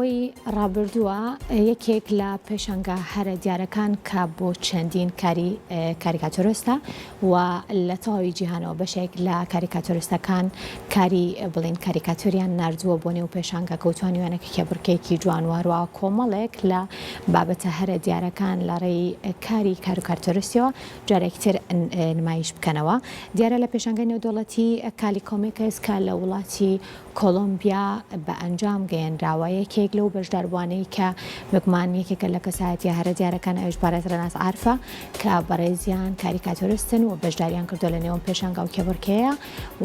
ماوەی ڕابردووە یەکێک لە پێشانگا هەرە دیارەکان کە بۆ چەندین کاری کاریکاتۆرستە و لە تەواوی جیهانەوە بەشێک لە کاریکاتۆرستەکان کاری بڵین کاریکاتۆریان ناردووە بۆ نێو پێشانگاکە و توانیویانە کە کێبڕکێکی جوان و هەروەها کۆمەڵێک لە بابەتە هەرە دیارەکان لە ڕێی کاری کاروکارتۆرستیەوە جارێکی تر نمایش بکەنەوە. دیارە لە پێشانگای نێودەوڵەتی کالی کۆمیکس کە لە وڵاتی کۆڵۆمبیا بە ئەنجام گەیەنراوە، یەکێک لەو بەشداربووانەی کە بێگومان یەکێکە لە کەسایەتیە هەرە دیارەکان ئەویش بەڕێز ڕێناس عارفە کە بەڕێزیان کاریکاتۆرستن و بەشداریان کردووە لە نێوم پێشانگا و کێبڕکێیە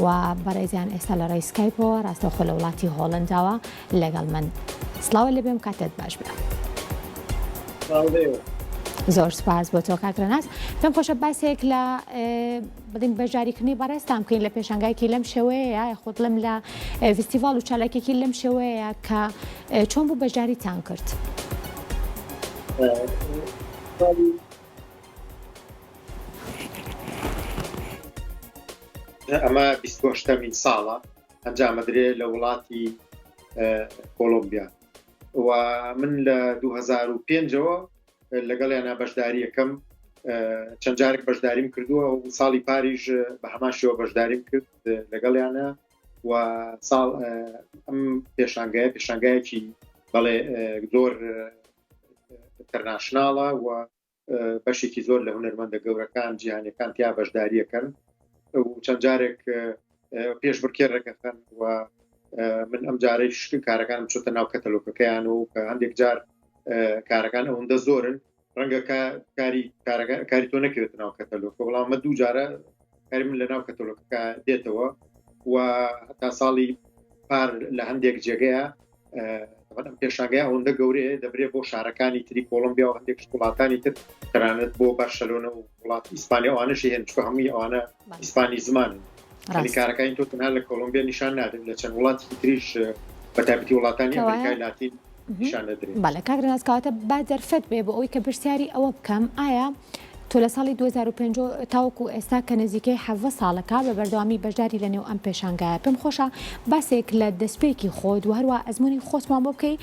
و بەڕێزیان ئێستا لە ڕێی سکایپەوە ڕاستەوخۆ لە وڵاتی هۆڵنداوە لەگەڵ من. سڵاوت لێبێم کاتت باش بێ. زۆر سپاس بۆ تۆ کاک ڕێناس. پێم خۆشە باسێک لە بڵین بەشداریکردنی بەڕێزتان بکەین لە پێشانگایەکی لەم شێوەیە یاخود بڵێم لە فیستیڤاڵ و چالاکیەکی لەم شێوەیە کە چۆن بوو بەشداریتان کرد؟ ئەمە بیستەمین ساڵە ئەنجامەدرێ لە وڵاتی کۆلۆمبیا و من لە 2005ەوە لەگەڵیانە بەشداریەکەم چەند جارێک بەشداریم کردووە و ساڵی پاریش بە هەمان شێوە بەشداریم کرد لەگەڵیانە و ساڵ ئەم پێشانگایە پێشانگایەکی بەڵێ زۆر ئینتەرناشناڵە و بەشێکی زۆر لە هونەرمەندە گەورەکان جیهانیەکان تیا بەشداریەکەن و چەند جارێک پێش بڕکێ ڕێکەخەن و من ئەم جارەی شکن کارەکانم چۆتە ناو کەتەلۆکەکەیان و کە هەندێک جار کارەکان ئەوەندە زۆرن ڕەنگە کاری کاری تۆ نەکەوێت ناو کەتەلۆکە بەڵام مە دوو جارە کاری من لە ناو کەتەلۆکەکە دێتەوە و تا ساڵی پار لە هەندێک جێگەیە ئەم پێشانگای ئەوەندە گەورەیە دەبرێ بۆ شارەکانی تری کۆڵمبیا و هەندێک وڵاتانی تر تەنانەت بۆ بەرشەلۆنە و وڵات ئیسپانیا ئەوانەشی هێن چونکە هەمووی ئەوانە ئیسپانی زمانن یعنی کارەکانی تۆ تەنها لە کۆڵمبیا نیشان نادرێت لە چەند وڵاتی تریش بە تایبەتی وڵاتانی ئەمریکای لاتین نیشان دەدرێت. بەڵێ کاک ڕێناس کەواتە با دەرفەت بێ بۆ ئەوەی کە پرسیاری ئەوە بکەم ئایا تۆ لە ساڵی 2005 تاوەکو ئێستا کە نزیکەی 17 ساڵەکە بە بەردەوامی بەشداری لە نێو ئەم پێشانگایە پێم خۆشە باسێک لە دەستپێکی خۆت و هەروە ئەزموونی خۆتمان بۆ بکەی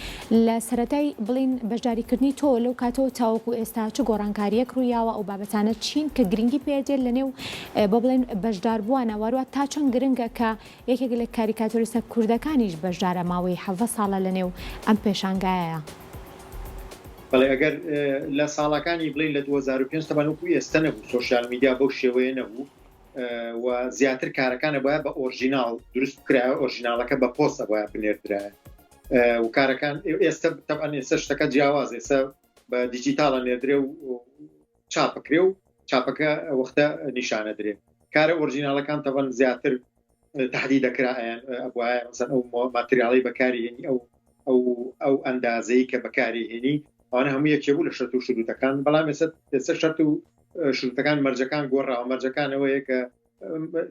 لە سەرەتای بڵین بەشداریکردنی تۆ لەو کاتەوە تاوەکو ئێستا چ گۆڕانکارییەک ڕوویاوە ئەو بابەتانە چین کە گرنگی پێدێت لە نێو بۆ بڵێن بەشداربووانە وەروە تا چەند گرنگە کە یەکێک لە کاریکاتۆریستە کوردەکانیش بەشدارە ماوەی 17 ساڵە لە نێو ئەم پێشانگایەیە. بەڵێ ئەگەر لە ساڵەکانی بڵێین لە 2005 تەبعەن وەکو ئێستە نەبوو سۆشیال میدیا بەو شێوەیە نەبوو و زیاتر کارەکان ئەبوایە بە ئۆرژیناڵ دروست بکرایە ئۆرژیناڵەکە بە پۆست ئەبوایە بنێردرایە و کارەکان ئێستا تەبعەن ئێستا شتەکە جیاواز ئێستا بە دیجیتاڵە نێردرێ و چاپەکرێ و چاپەکە وەختە نیشانە درێ کارە ئۆرژیناڵەکان تەبەن زیاتر تهدی دەکرا ئەبوایە مەسەن ئەو ماتریاڵی بەکاری هێنی ئەو ئەو ئەو ئەندازەی کە بەکاری هێنی ئەوانە هەموو یەکێ بوو لە شەرت و شروتەکان بەڵام ئێستا ئێستا شەرت و شروتەکان مەرجەکان گۆڕاوە مەرجەکان ئەوەیە کە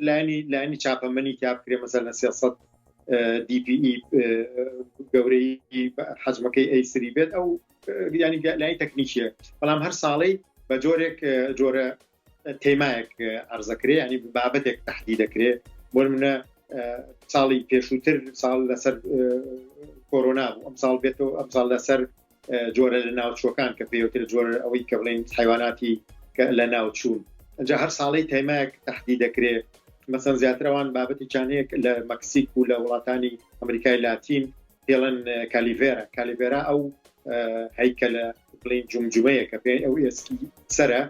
لایەنی لایەنی چاپەمەنی تیا بکرێ مەسەلەن 300 DPE گەورەی حەجمەکەی ئەی سری بێت ئەو ینی لای تەکنیکیە بەڵام هەر ساڵی بە جۆرێک جۆرە تێمایەک ئەرزەکرێ ینی بابەتێک تهدی دەکرێ بۆ منە ساڵی پێشووتر ساڵ لەسەر کۆرۆنا بوو ئەم ساڵ بێتەوە ئەم ساڵ لەسەر جۆرە لە ناوچوەکان کە پێوترە جۆرە ئەوەی کە بڵێن حیواناتی کە لە ناوچوون ئەجا هەر ساڵی تەیمایەک تهدی دەکرێ مەسەن زیاترەوان بابەتی چانەیەک لە مەکسیک و لە وڵاتانی ئەمریکای لاتین پێڵەن کالیڤێرا کالیڤێرا ئەو هەیکەلە بڵین جمجمەیە کە پێ ئەو ئێسکی سرە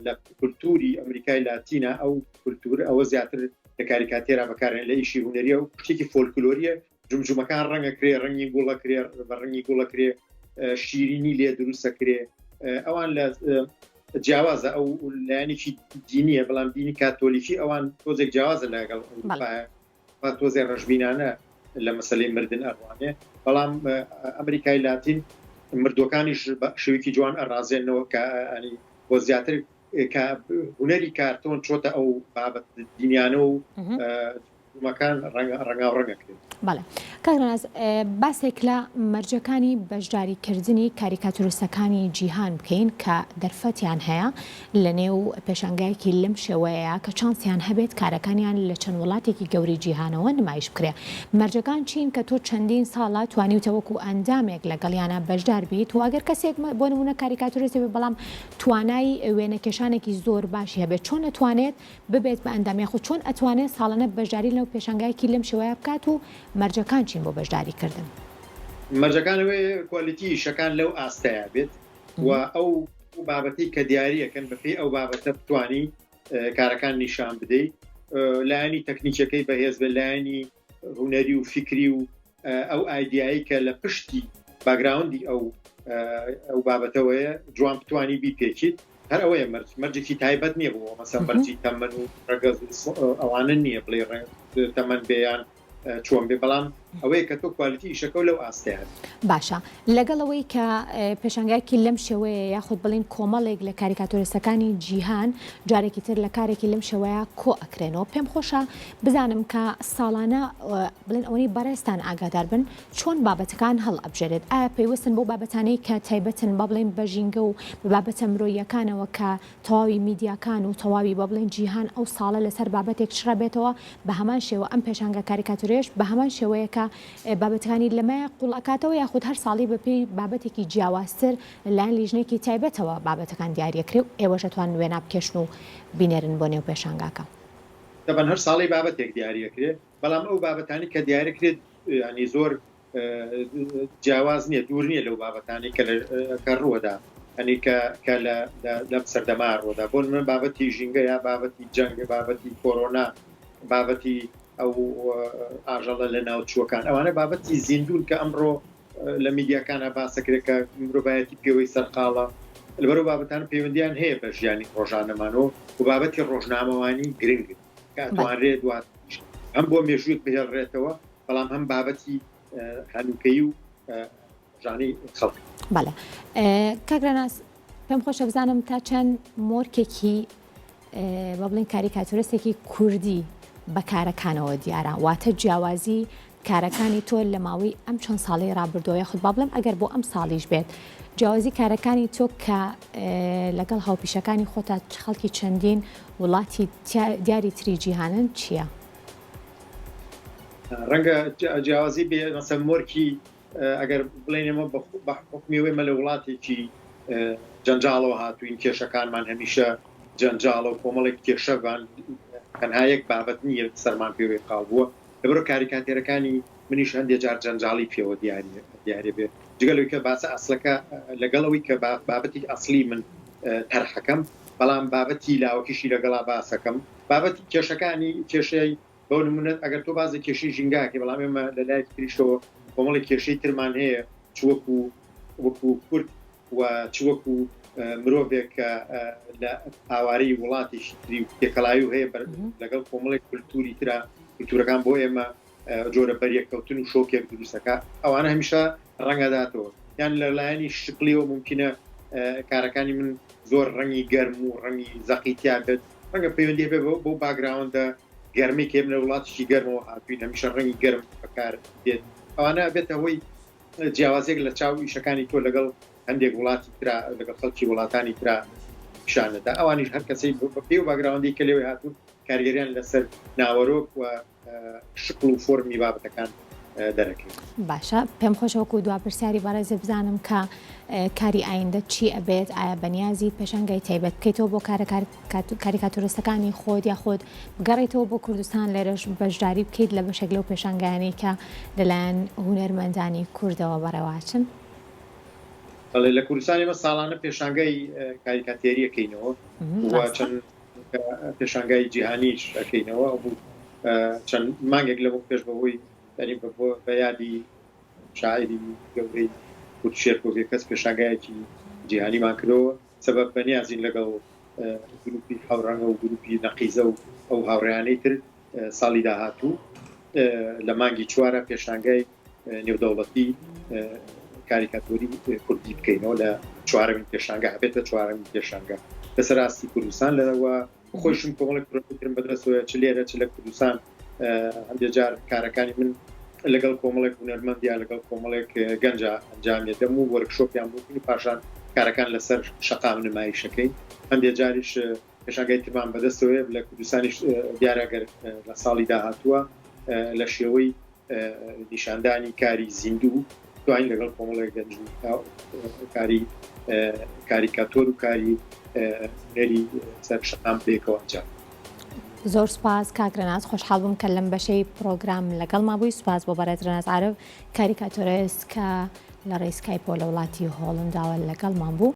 لە کولتوری ئەمریکای لاتینە ئەو کولتور ئەوە زیاتر لە کاریکاتێرا بەکارێن لە ئیشی هوەریە و شتێکی فۆلکلۆریە جمجمەکان ڕەنگە کرێ ڕەنگی گوڵە کرێ بە ڕەنگی گوڵە کرێ شیرینی لێ دروستە کرێ ئەوان لە جیاوازە ئەو لایەنێکی دینیە بەڵام دینی کاتۆلیکی ئەوان تۆزێک جیاوازە لەگەڵ ئەوروپایە با تۆزێ ڕەشبینانە لە مەسلەی مردن ئەڕوانێ بەڵام ئەمریکای لاتین مردوەکانیش بە شێوەیەکی جوان ئەڕازێنەوە کە ئەنی بۆ زیاتر کە هونەری کارتۆن چۆتە ئەو بابەت دینیانە و. ڕوومەکان ڕەنگاو ڕەنگ ئەکرێت. بەڵێ کاک ڕێناس باسێک لە مەرجەکانی بەشداری کردنی کاریکاتوریستەکانی جیهان بکەین کە دەرفەتیان هەیە لە نێو پێشانگایەکی لەم شێوەیە کە چانسیان هەبێت کارەکانیان لە چەند وڵاتێکی گەورەی جیهانەوە نمایش بکرێ مەرجەکان چین کە تۆ چەندین ساڵە توانیوتە وەکو ئەندامێک لەگەڵیانە بەشدار بیت و ئەگەر کەسێک بۆ نمونە کاریکاتوریست بێ بەڵام توانای وێنەکێشانێکی زۆر باشی هەبێت چۆن ئەتوانێت ببێت بە ئەندام یاخود چۆن ئەتوانێت ساڵانە بەشداری لەناو پێشانگایەکی لەم شێوەیە بکات و مەرجەکان چین بۆ بەشداری کردن؟ مەرجەکان ئەوەیە quality ئیشەکان لەو ئاستەیا بێت و ئەو بابەتی کە دیاریەکەن بەپێی ئەو بابەتە بتانی کارەکان نیشان بدەیت لایەنی تەکنیکەکەی بەهێز بە لایەنی هونەری و فیکری و ئەو ئایدیایی کە لە پشتی background ی ئەو ئەو بابەتەوەیە جوان بتانی بیپێکیت هەر ئەوەیە مەرج مەرجێکی تایبەت نییە بۆ مەسە مەرجی تەمەن و ڕەگەز ئەوانە نییە بڵێ تەمەن بێیان چۆن بێ بەڵام ئەوەیە کە تۆ quality ئیشەکە لەو ئاستیان. باشە لەگەڵ ئەوەی کە پێشانگایەکی لەم شێوەیە یاخود بڵێین کۆمەڵێک لە کاریکاتۆریستەکانی جیهان جارێکی تر لە کارێکی لەم شێوەیە کۆ ئەکرێنەوە پێم خۆشە بزانم کە ساڵانە بڵێن ئەوەی بەڕێزتان ئاگادار بن چۆن بابەتەکان هەڵ ئەبژێرێت ئایا پەیوەستن بەو بابەتانەی کە تایبەتن با بڵێین بە ژینگە و بە بابەتە مرۆییەکانەوە کە تەواوی میدیاکان و تەواوی با بڵێین جیهان ئەو ساڵە لەسەر بابەتێک چڕەبێتەوە بە هەمان شێوە ئەم پێشانگا کاریکاتۆریەش بە هەمان شێوەیە کە بابەتەکانی لەمەیە قوڵ ئەکاتەوە یاخود هەر ساڵی بە پێی بابەتێکی جیاوازتر لەلایەن لیژنەیەکی تایبەتەوە بابەتەکان دیاریەکرێ و ئێوەش ئەتوانن وێنا بکێشن و بینێرن بۆ نێو پێشانگاکە. تەبعەن هەر ساڵەی بابەتێک دیاریەکرێ بەڵام ئەو بابەتانی کە دیارەکرێت ینی زۆر جیاواز نییە دوور نییە لەو بابەتانی کە کە ڕووەدا ئەنی کە کە لە لەم سەردەما ڕوودا بۆ من بابەتی ژینگە یا بابەتی جەنگ بابەتی کۆرۆنا بابەتی ئەو ئاژەڵە لە ناوچووەکان ئەوانە بابەتی زیندون کە ئەمڕۆ لە میدیاکانە باسەکرێت کە مرۆڤایەتی پێوەی سەرقاڵە لەبەرو بابەتان پەیوەندیان هەیە بە ژیانی ڕۆژانەمانەوە و بابەتی ڕۆژنامەوانی گرنگ کە ئەتوانرێت دواتریش هەم بۆ مێژوویەک بهێڵرێتەوە، بەڵام هەم بابەتی هەنووکەیی و ڕۆژانەی خەڵک. بەڵێ کاک رێناس پێم خۆشە بزانم تا چەند مۆرکێکی با بڵێین کاریکاتۆرستێکی کوردی بە کارەکانەوە دیارە واتە جیاوازی کارەکانی تۆ لە ماوەی ئەم چەند ساڵەی ڕابردووە یاخود با بڵێم ئەگەر بۆ ئەم ساڵیش بێت جیاوازی کارەکانی تۆ کە لەگەڵ هاوپیشەکانی خۆتا خەڵکی چەندین وڵاتی دیاری تری جیهانن چییە؟ ڕەنگە جیاوازی بێ مەسەن مۆرکی ئەگەر بڵێین ئێمە بە حوکمی ئەوەی ئێمە لە وڵاتێکی جەنجاڵەوە هاتووین کێشەکانمان هەمیشە جەنجاڵە و کۆمەڵێک کێشەمان تەنها یەک بابەت نییە سەرمان پێوەی قاڵ بووە لەبەرئەوە کاریکاتێرەکانی منیش هەندێ جار جەنجاڵی پێوە دیارە بێ جگە لەوەی کە باسە ئەسڵەکە لەگەڵ ئەوەی کە بابەتی ئەسڵی من تەرحەکەم بەڵام بابەتی لاوەکیشی لەگەڵا باسەکەم بابەتی کێشەکانی کێشەی بۆ نمونە ئەگەر تۆ باس لە کێشەی ژینگە ئەکەی بەڵام ئێمە لە لایەکی تریشەوە کۆمەڵێک کێشەی ترمان هەیە چ وەکو وەکو کورد و چ وەکو مرۆڤێک کە لە ئاوارەی وڵاتێکی تری و تێکەڵاوی هەیە لەگەڵ کۆمەڵێک کولتوری ترا کولتورەکان بۆ ئێمە جۆرە بەریەککەوتن و شۆکێک دروستەکە ئەوانە هەمیشە ڕەنگەداتەوە یان لە لایەنی شکلیەوە ممکنە کارەکانی من زۆر ڕەنگی گەرم و ڕەنگی زەقی تیا بێت ڕەنگە پەیوەندی هەبێ بۆ background ە گەرمی کە ئێمە لە وڵاتێکی گەرمەوە هاتوین هەمیشە ڕەنگی گەرم بەکار دێت ئەوانە بێتە هۆی جیاوازێک لە چاو ئیشەکانی تۆ لەگەڵ هەندێک وڵاتی ترا لەگەڵ خەڵکی وڵاتانی ترا پیشانەدا ئەوانیش هەر کەسەی بەپێی و background ی کە لێوەی هاتوون کاریگەریان لەسەر ناوەرۆک و شکڵ و فۆرمی بابەتەکان دەرەکەوێت. باشە پێم خۆشە وەکو دوا پرسیاری بەڕێزت بزانم کە کاری ئایندەت چی ئەبێت ئایا بەنیازیت پێشانگای تایبەت بکەیتەوە بۆ کارە کاریکاتۆرستەکانی خۆت یاخود بگەڕێیتەوە بۆ کوردستان لێرەش بەشداری بکەیت لە بەشێک لەو پێشانگایانەی کە لەلایەن هونەرمەندانی کوردەوە بەڕێوەئەچن؟ بەڵێ لە کوردستان ئێمە ساڵانە پێشانگای کاریکاتێری ئەکەینەوە و چەند پێشانگای جیهانیش ئەکەینەوە بوو چەند مانگێک لەمە پێش بەهۆی یانی بە یادی شاعیری گەورەی کورد شێرکۆ بێکەس پێشانگایەکی جیهانیمان کردەوە سەبەب بەنیازین لەگەڵ گروپی حەورەنگە و گروپی نەقیزە و ئەو هاوڕێیانەی تر ساڵی داهاتوو لە مانگی چوارە پێشانگای نێودەوڵەتی کاریکاتۆری کوردی بکەینەوە لە چوارەمین پێشانگا هەبێتە چوارەمین پێشانگا لەسەر ئاستی کوردستان لەوە خۆشم کۆمەڵێک پرۆژەی ترم بەدەستەوەیە چ لێرە چ لە کوردستان. هەندێک جار کارەکانی من لەگەڵ کۆمەڵێک هونەرمەند یا لەگەڵ کۆمەڵێک گەنجا ئەنجامی دەم و workshop یان بۆ پاشان کارەکان لەسەر شەقام نمایشەکەین. هەندێک جاریش پێشانگای ترمان بەدەستەوەیە لە کوردستانیش دیارە گەر لە ساڵی داهاتووە لە شێوەی نیشاندانی کاری زیندوو توانین لەگەڵ کۆمەڵێک گەنج و کاری کاریکاتۆر و کاری هونەری سەر شەقام پێکەوە ئەنجام. زۆر سوپاس کاک رێناس، خۆشحاڵ بووم کە لەم بەشەی پڕۆگرام لەگەڵما بووی، سوپاس بۆ بەڕێز رێناس عارف کاریکاتۆرێست کە لە ڕێی سکایپەوە لە وڵاتی هۆڵنداوە لەگەڵمان بوو.